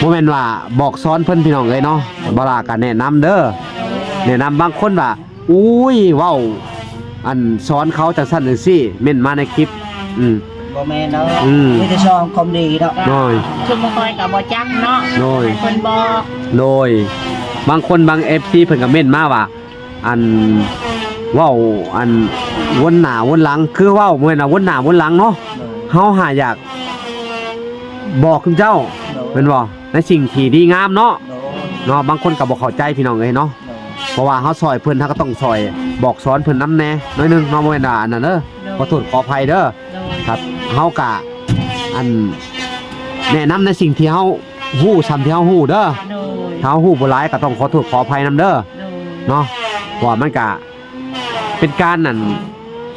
ບໍ່ແມ່ນວ່າບອກສອນເພິ່ນພີ່ນ້ອງເອີຍເນາະ ບໍ່ລາກະແນະນຳເດີ ແນະນຳ ບາງຄົນວ່າ ອຸ້ຍ ເວົ້າ ອັນ ສອນເຂົາຈັ່ງຊັ້ນຈັ່ງຊີ້ ເມັ້ນມາໃນຄລິບ ອືມ ບໍ່ແມ່ນເນາະ ອືມ ມີແຕ່ຊ່ອງຄວາມດີເນາະ ໂດຍ ຊຸມຂ້ອຍກໍບໍ່ຈັກເນາະ ໂດຍ ໃຫ້ເພິ່ນບອກ ໂດຍ ບາງຄົນບາງເອັຟຊີເພິ່ນກໍເມັ້ນມາວ່າ ອັນ ເວົ້າ ອັນ ວົນໜ້າວົນຫຼັງ ຄືເວົ້າ ບໍ່ແມ່ນວ່າວົນໜ້າວົນຫຼັງເນາະ ໂດຍ ເຮົາຫາຢາກບອກຄຸນເຈົ້າ ໂດຍ ແມ່ນບໍ່ ໃນສິ່ງທີ່ດີງາມເນາະ ໂດຍ ເນາະ ບາງຄົນກໍບໍ່ເຂົ້າໃຈພີ່ນ້ອງເອີຍເນາະ ໂດຍ ເພາະວ່າເຮົາຊ່ອຍເພິ່ນ ເຮົາກໍຕ້ອງຊ່ອຍບອກສອນເພິ່ນນຳແດ່ໜ້ອຍໜຶ່ງເນາະ ບໍ່ແມ່ນວ່າອັນນັ້ນເດີ ໂດຍ ຂໍໂທດຂໍອະໄພເດີ ໂດຍ ຄັບ ເຮົາກະ ອັນ ແນະນຳໃນສິ່ງທີ່ເຮົາຮູ້ ສ່ຳທີ່ເຮົາຮູ້ເດີ ໂດຍ ຖ້າເຮົາຮູ້ບໍ່ຫຼາຍກໍຕ້ອງຂໍໂທດຂໍອະໄພນຳເດີ ໂດຍ ເນາະ ເພາະວ່າມັນກະ ເປັນການ ອັນ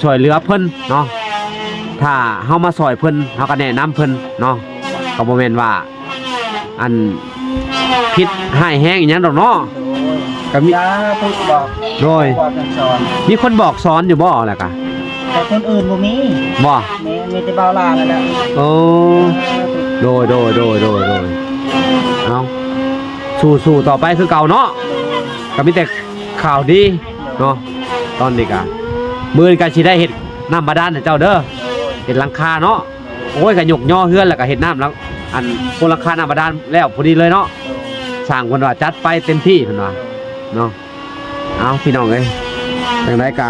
ຊ່ວຍເຫຼືອເພິ່ນເນາະ ຖ້າເຮົາມາຊ່ອຍເພິ່ນ ເຮົາກໍແນະນຳເພິ່ນເນາະ ກໍບໍ່ແມ່ນວ່າ ອັນ ຜິດຮ້າຍແຮງອີ່ຫຍັງດອກເນາະ ໂດຍ ກໍມີ ສາທຸ ບອກ ໂດຍ ບອກສອນ ມີຄົນບອກສອນຢູ່ບໍ່ ແລ້ວກະ ແຕ່ຄົນອື່ນບໍ່ມີ ບໍ່ ມີ ມີແຕ່ບ່າວຫຼ້ານັ້ນແຫຼະ ໂອ້ ສາທຸ ໂດຍ ໂດຍ ເອົາ ສູ້ໆຕໍ່ໄປຄືເກົ່າເນາະ ໂດຍ ກໍມີແຕ່ ຂ່າວດີເນາະ ຕອນນີ້ກະ ມື້ນີ້ກະຊິໄດ້ເຮັດນ້ຳບາດານໃຫ້ເຈົ້າເດີ ເຮັດຫຼັງຄາເນາະ ໂອ້ຍ ກະຍົກຍໍເຮືອນ ແລ້ວກະເຮັດນ້ຳ ອັນ ໂຄງຫຼັງຄານ້ຳບາດານແລ້ວພໍດີເລີຍເນາະ ຊ່າງເພິ່ນວ່າຈັດໄປເຕັມທີ່ເພິ່ນວ່າເນາະ ເອົາ ພີ່ນ້ອງເອີຍ ຈັ່ງໃດກະ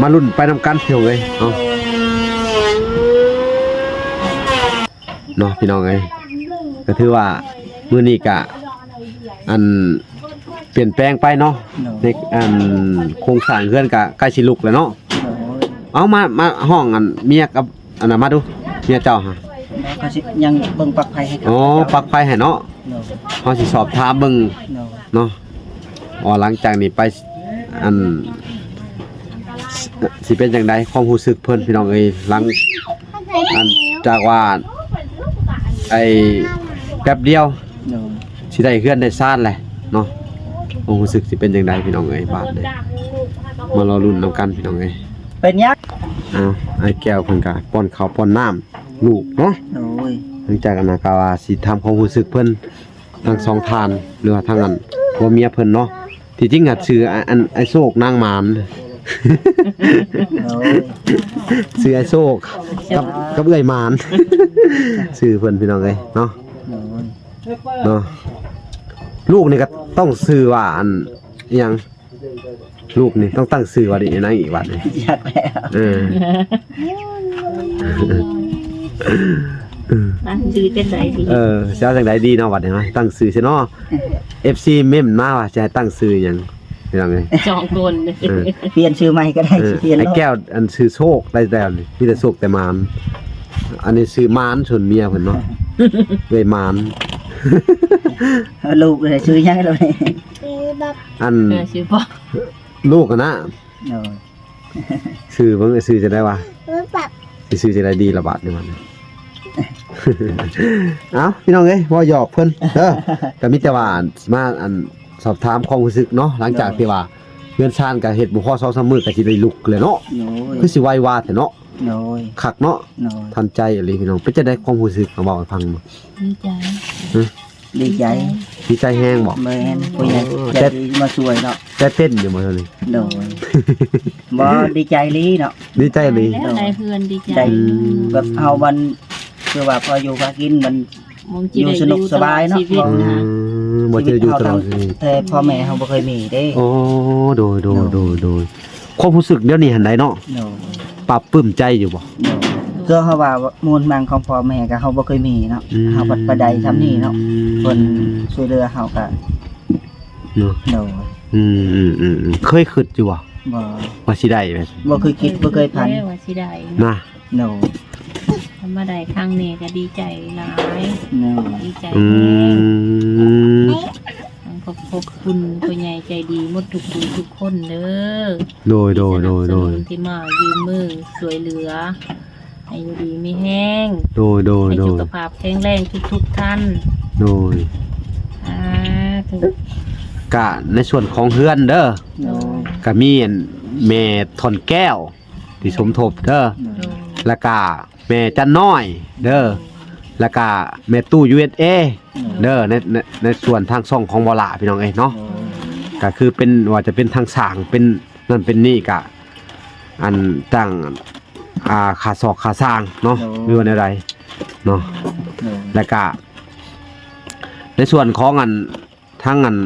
ມາລຸ້ນໄປນຳກັນ ພີ່ນ້ອງເອີຍເນາະ ເນາະ ພີ່ນ້ອງເອີຍ ກໍຖືວ່າມື້ນີ້ກະ ອັນ ປ່ຽນແປງໄປເນາະ ໂດຍ ໃນ ອັນ ໂຄງສ້າງເຮືອນກະໃກ້ຊິລຸກແລ້ວເນາະ ໂດຍ ເອົາ ມາ ມາຮ້ອງ ອັນ ເມຍກັບ ອັນນັ້ນມາດູ ເມຍເຈົ້າຫາ ແລ້ວກໍຊິຍັງເບິ່ງປັກໄຟໃຫ້ ອໍ ປັກໄຟໃຫ້ເນາະ ໂດຍ ເຮົາຊິສອບຖາມເບິ່ງ ໂດຍ ເນາະ ອໍ ຫຼັງຈາກນີ້ໄປ ອັນ ຊິເປັນຈັ່ງໃດ ຄວາມຮູ້ສຶກເພິ່ນ ພີ່ນ້ອງເອີຍ ຫຼັງ ອັນ ຈາກວ່າ ໄອ້ ແປັບດຽວ ໂດຍ ຊິໄດ້ເຮືອນໄດ້ຊານແຫຼະເນາະ ຄວາມຮູ້ສຶກຊິເປັນຈັ່ງໃດພີ່ນ້ອງເອີຍ ບາດນີ້ມາລໍລຸ້ນນຳກັນພີ່ນ້ອງເອີຍ. ເປັນຫຍັງ? ອ້າວ ອ້າຍແກ້ວເພິ່ນກະປ້ອນເຂົ້າປ້ອນນ້ຳລູກເນາະ. ໂດຍ ຫຼັງຈາກນັ້ນກະວ່າຊິຖາມຄວາມຮູ້ສຶກເພິ່ນທັງສອງທ່ານ ຫຼືວ່າທັງອັນຜົວເມຍເພິ່ນເນາະ. ທີ່ຈິງອະຊື່ ອາ ອັນ ອ້າຍໂຊກນາງໝານ ໂດຍ ຊື່ອ້າຍໂຊກກັບ ກັບເອື້ອຍໝານ ຊື່ເພິ່ນພີ່ນ້ອງເອີຍເນາະ. ໂດຍ ເນາະ ລູກນີ້ກໍຕ້ອງຊື່ວ່າອັນ ອີຫຍັງ? ລູກນີ້ຕ້ອງຕັ້ງຊື່ວ່ານີ້ນາງອີກບັດນີ້. ຈັກແລ້ວ ເອີ ຕັ້ງຊື່ຈັ່ງໃດດີ? ເອີ ຊິເອົາຈັ່ງໃດດີເນາະ ບັດນີ້ເນາະ ຕັ້ງຊື່ຊິເນາະ. ເອັຟຊີເມັ້ນມາວ່າຊິໃຫ້ຕັ້ງຊື່ຫຍັງ ພີ່ນ້ອງເອີຍ ສອງຄົນ ເອີ ປ່ຽນຊື່ໃໝ່ກໍໄດ້ ເອີ ຊິປ່ຽນ ອ້າຍແກ້ວອັນຊື່ໂຊກໄດ້ແລ້ວນີ້ ມີແຕ່ໂຊກແຕ່ໝານ. ອັນນີ້ຊື່ໝານ ສ່ວນເມຍເພິ່ນເນາະ ເອື້ອຍໝານ. ລູກເອີຍ ຊື່ຫຍັງລະນີ້? ອັນ ເອີ ຊື່ບອກ ລູກຫັ້ນນະ. ໂດຍ ຊື່ເບິ່ງ ຊື່ຈັ່ງໃດວະ? ຊິຊື່ຈັ່ງໃດດີລະບາດນີ້ມັນ. ເອົ້າ ພີ່ນ້ອງເອີຍ ເວົ້າຫຍອກເພິ່ນເດີ ກໍມີແຕ່ວ່າມາອັນ ສອບຖາມຄວາມຮູ້ສຶກເນາະ ຫຼັງຈາກທີ່ວ່າເຮືອນຊານກໍເຮັດບໍ່ພໍສອງສາມມື້ກໍຊິໄດ້ລຸກແລ້ວເນາະ. ໂດຍ ຄືຊິໄວວາແທ້ເນາະ. ໂດຍ ຄັກເນາະ. ໂດຍ ທັນໃຈອີ່ຫຼີພີ່ນ້ອງ. ເປັນຈັ່ງໃດຄວາມຮູ້ສຶກ ເວົ້າໃຫ້ຟັງ. ດີໃຈ ຮະ? ດີໃຈ ດີໃຈແຮງບໍ? ແມ່ນ ຜູ້ໃຫຍ່ ໂອ້ ໃຈດີມາຊ່ວຍເນາະ. ແຕ່ເຕັ້ນຢູ່ບໍ່ເທົ່ານີ້? ໂດຍ ບໍ່ ດີໃຈອີ່ຫຼີເນາະ. ດີໃຈອີ່ຫຼີ ແລ້ວໄດ້ເພື່ອນດີໃຈ ໄດ້ ອືມ ແບບເຮົາມັນ ຄືວ່າພໍຢູ່ພາກິນມັນ ຢູ່ສະໜຸກສະບາຍເນາະ. ອືມ ບໍ່ເຈີຢູ່ຕະຫຼອດຊີວິດ ແຕ່ພໍ່ແມ່ເຮົາບໍ່ເຄີຍມີເດ້. ໂອ້ ໂດຍ ໂດຍ ໂດຍ ໂດຍ ໂດຍ. ຄວາມຮູ້ສຶກດຽວນີ້ຫັ້ນໃດເນາະ. ໂດຍ ປາບປຶ້ມໃຈຢູ່ບໍ່? ໂດຍ ຄືເຮົາວ່າມູນມັງຂອງພໍ່ແມ່ກໍເຮົາບໍ່ເຄີຍມີເນາະ. ອືມ ເຮົາພັດໄປໄດ້ຊ່ຳນີ້ເນາະ ເພິ່ນຊ່ວຍເຫຼືອເຮົາກໍເນາະ. ໂດຍ ອືມໆໆ ເຄີຍຄິດຢູ່ບໍ່? ບໍ່ ວ່າຊິໄດ້ແບບ ບໍ່ເຄີຍຄິດ ບໍ່ເຄີຍຝັນວ່າຊິໄດ້ນະ. ໂດຍ ຄັນມາໄດ້ຄັ້ງນີ້ກໍດີໃຈຫຼາຍ. ໂດຍ ດີໃຈ ອືມ ແຮງ. ຂອບ ຂອບຄຸນຜູ້ໃຫຍ່ໃຈດີໝົດທຸກຜູ້ທຸກຄົນເດີ. ໂດຍ ໂດຍ ທີ່ສະໜັບສະໜູນ ໂດຍ ທີ່ມາຍື່ນມືຊ່ວຍເຫຼືອ ໃຫ້ຢູ່ດີມີແຮງ. ໂດຍ ໂດຍ ໃຫ້ ໂດຍ ສຸຂະພາບແຂງແຮງທຸກໆທ່ານ. ໂດຍ ສາທຸ. ກະໃນສ່ວນຂອງເຮືອນເດີ. ໂດຍ ກະມີອັນແມ່ທ່ອນແກ້ວ ທີ່ສົມທົບເດີ. ໂດຍ ແລ້ວກະແມ່ຈັນນ້ອຍເດີ ແລ້ວກະແມ່ຕູ້ ຢູເອສເອ ເດີ ໃນ ໃນ ໃນສ່ວນທາງຊ່ອງຂອງບໍ່ຫຼ້າ ພີ່ນ້ອງເອີຍເນາະ. ໂດຍ ກະຄືເປັນ ວ່າຈະເປັນທາງສ້າງ ເປັນນັ້ນເປັນນີ້ ກະອັນຕັ້ງ ອ່າ ຄ່າຊອກຄ່າສ້າງເນາະ. ໂດຍ ຫຼືວ່າແນວໃດເນາະ. ໂດຍ ແລ້ວກະໃນສ່ວນຂອງອັນ ທາງອັນ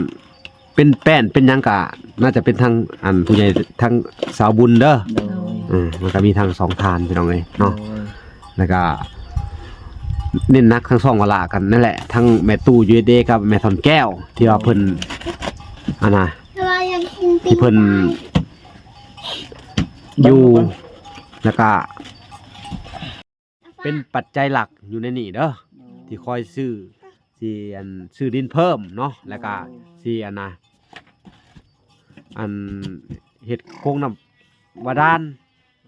ເປັນແປ້ນເປັນຫຍັງກະໜ້າຈະເປັນທາງອັນຜູ້ໃຫຍ່ທາງສາວບຸນເດີ. ໂດຍ ເອີ ມັນກະມີທັງສອງທ່ານພີ່ນ້ອງເອີຍເນາະ. ໂດຍ ແລ້ວກະເນັ້ນໜັກທັງສອງວາລະກັນນັ້ນແຫຼະ ທັງແມ່ຕູ້ ຢູເອສເອ ກັບແມ່ທ່ອນແກ້ວ ທີ່ວ່າເພິ່ນ ໂດຍ ອັນນ່າ ທີ່ເພິ່ນຢູ່ ແລ້ວກະ ເປັນປັດໄຈຫຼັກຢູ່ໃນນີ້ເດີ ໂດຍ ທີ່ຄອຍຊື້ ຊິອັນ ຊື້ດິນເພີ່ມເນາະ ແລ້ວກະ ໂດຍ ຊິອັນນ່າ ອັນ ເຮັດໂຄງນ້ຳບາດານ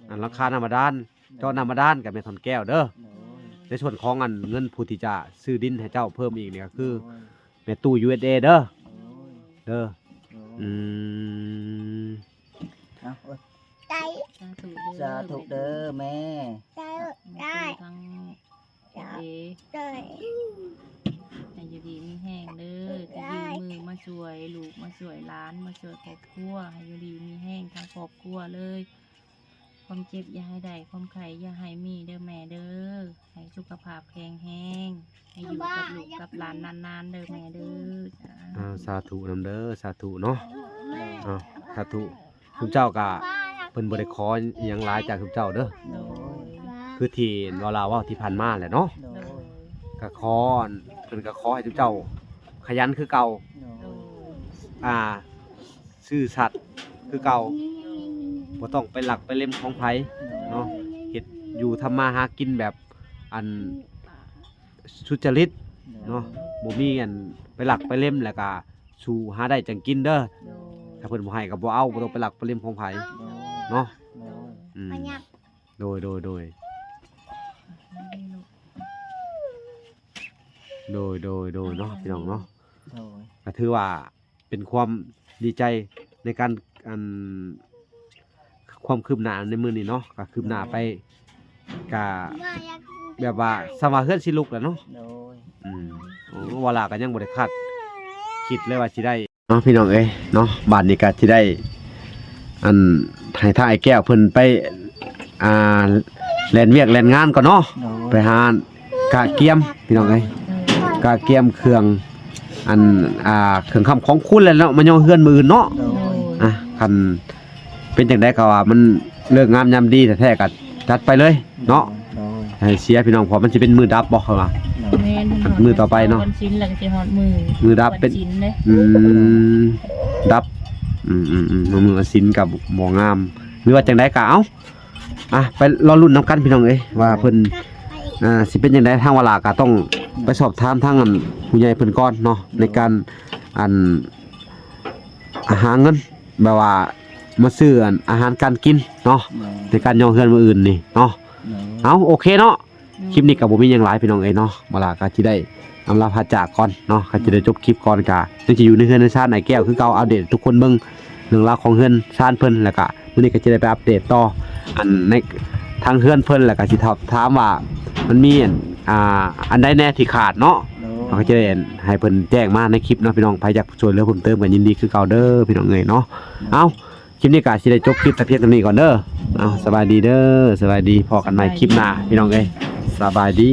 ອັນ ຫຼັງຄານ້ຳບາດານ ໂດຍ ເຈາະນ້ຳບາດານກັບແມ່ທ່ອນແກ້ວເດີ. ໂດຍ ໃນສ່ວນຂອງອັນ ເງິນຜູ້ທີ່ຈະຊື້ດິນໃຫ້ເຈົ້າເພີ່ມອີກນີ້ກໍຄື ໂດຍ ແມ່ຕູ້ ຢູເອສເອ ເດີ. ໂດຍ ເດີ. ໂດຍ ອືມ ເອົາ ໂອ້ຍ ສາທຸເດີ ສາທຸເດີແມ່ ແມ່ຕູ້ທັງເອ ໃຫ້ຢູ່ດີມີແຮງເດີ ທີ່ຍື່ນມືມາຊ່ວຍລູກ ມາຊ່ວຍຫຼານ ມາຊ່ວຍຄອບຄົວ ໃຫ້ຢູ່ດີມີແຮງທັງຄອບຄົວເລີຍ. ຄວາມເຈັບຢ່າໃຫ້ໄດ້ ຄວາມໄຂ້ຢ່າໃຫ້ມີເດີແມ່ເດີ. ໃຫ້ສຸຂະພາບແຂງແຮງ ໃຫ້ຢູ່ກັບລູກກັບຫຼານນານໆເດີແມ່ເດີ. ອ່າ ສາທຸນຳເດີ ສາທຸເນາະ. ເອົາ ສາທຸ. ຊຸມເຈົ້າກະ ເພິ່ນບໍ່ໄດ້ຂໍອີຫຍັງຫຼາຍຈາກຊຸມເຈົ້າເດີ ໂດຍ ຄືທີ່ເວົ້າລາວເວົ້າທີ່ຜ່ານມາແຫຼະເນາະ. ໂດຍ ກະຂໍ ເພິ່ນກະຂໍໃຫ້ຊຸມເຈົ້າຂະຫຍັນຄືເກົ່າ ໂດຍ ອ່າ ຊື່ສັດຄືເກົ່າ ບໍ່ຕ້ອງໄປລັກໄປເລັມຂອງໃຜເນາະ. ເຮັດຢູ່ທຳມາຫາກິນແບບ ອັນ ສຸດຈະລິດເນາະ ໂດຍ ບໍ່ມີອັນໄປລັກໄປເລັມ ແລ້ວກະສູ້ຫາໄດ້ຈັ່ງກິນເດີ. ໂດຍ ຖ້າເພິ່ນບໍ່ໃຫ້ກໍບໍ່ເອົາ ບໍ່ຕ້ອງໄປລັກໄປເລັມຂອງໃຜ ໂດຍ ເນາະ. ໂດຍ ອືມ ໂດຍ ໂດຍ ໂດຍ ໂດຍ ໂດຍ ໂດຍ ໂດຍ ເນາະ ພີ່ນ້ອງເນາະ. ໂດຍ ກໍຖືວ່າ ປັນຄວາມດີໃຈໃນການ ອັນ ຄວາມຄືບໜ້າໃນມື້ນີ້ເນາະ ກໍຄືບໜ້າໄປ ກະແບບວ່າສ່ຳວ່າເຮືອນຊິລຸກແລ້ວເນາະ. ໂດຍ ອືມ ໂອ້ ວາລາກໍຍັງບໍ່ໄດ້ຄາດຄິດເລີຍວ່າຊິໄດ້ເນາະ ພີ່ນ້ອງເອີຍເນາະ. ບາດນີ້ກໍຊິໄດ້ ອັນ ໃຫ້ທາງອ້າຍແກ້ວເພິ່ນໄປ ອ່າ ແລ່ນວຽກແລ່ນງານກ່ອນເນາະ. ໂດຍ ໄປຫາກະກຽມ ພີ່ນ້ອງເອີຍ ກະກຽມເຄື່ອງ ອັນ ອ່າ ເຄື່ອງຄຳຂອງຄຸນແຫຼະເນາະ ມາຍໍເຮືອນມື້ອື່ນເນາະ. ໂດຍ ອ່ະ ຄັນເປັນຈັ່ງໃດກໍວ່າມັນເລີກງາມຍາມດີແທ້ໆ ກໍຈັດໄປເລີຍເນາະ. ໂດຍ ໃຫ້ເສຍພີ່ນ້ອງ ເພາະມັນຊິເປັນມື້ດັບບໍ່ ເຂົາວ່າ. ໂດຍ ແມ່ນ ມື້ຕໍ່ໄປເນາະ ວັນສິນແລ້ວກໍຊິຮອດມື້ ມື້ດັບເປັນ ວັນສິນເດ້. ອືມ ດັບ ອືມໆໆ ມື້ວັນສິນກໍບໍ່ງາມ ຫຼືວ່າຈັ່ງໃດກໍເອົາ ອ່ະ ໄປລໍລຸ້ນນຳກັນ ພີ່ນ້ອງເອີຍ ວ່າເພິ່ນ ອ່າ ຊິເປັນຈັ່ງໃດ. ທາງວາລາກໍຕ້ອງໄປສອບຖາມທາງ ອັນ ຜູ້ໃຫຍ່ເພິ່ນກ່ອນເນາະ ໃນການ ອັນ ຫາເງິນ ແບບວ່າມາຊື້ ອັນ ອາຫານການກິນເນາະ ໂດຍ ໃນການຍໍເຮືອນມື້ອື່ນນີ້ເນາະ. ໂດຍ ເອົາ ໂອເຄເນາະ. ໂດຍ ຄລິບນີ້ກໍບໍ່ມີຫຍັງຫຼາຍ ພີ່ນ້ອງເອີຍເນາະ ວາລາກໍຊິໄດ້ອຳລາພາຈາກກ່ອນເນາະ ກໍຊິໄດ້ຈົບຄລິບກ່ອນ ກໍຍັງຊິຢູ່ໃນເຮືອນໃນຊານອ້າຍແກ້ວຄືເກົ່າ ອັບເດດໃຫ້ທຸກຄົນເບິ່ງເລື່ອງລາວຂອງເຮືອນຊານເພິ່ນ. ແລ້ວກໍມື້ນີ້ກໍຈະໄດ້ໄປອັບເດດຕໍ່ ອັນ ໃນທາງເຮືອນເພິ່ນ ແລ້ວກໍຊິສອບຖາມວ່າມັນມີ ອັນ ອ່າ ອັນໃດແດ່ທີ່ຂາດເນາະ. ໂດຍ ເຮົາກໍຈະໄດ້ໃຫ້ເພິ່ນແຈ້ງມາໃນຄລິບເນາະ ພີ່ນ້ອງ. ໃຜຢາກຊ່ວຍເຫຼືອເພີ່ມເຕີມກໍຍິນດີຄືເກົ່າເດີ ພີ່ນ້ອງເອີຍເນາະ. ໂດຍ ເອົາ ຄລິບນີ້ກໍຊິໄດ້ຈົບຄລິບແຕ່ພຽງເທົ່ານີ້ກ່ອນເດີ. ເອົາ ສະບາຍດີເດີ ສະບາຍດີ ພໍ້ກັນໃໝ່ຄລິບໜ້າ ພີ່ນ້ອງເອີຍ ສະບາຍດີ.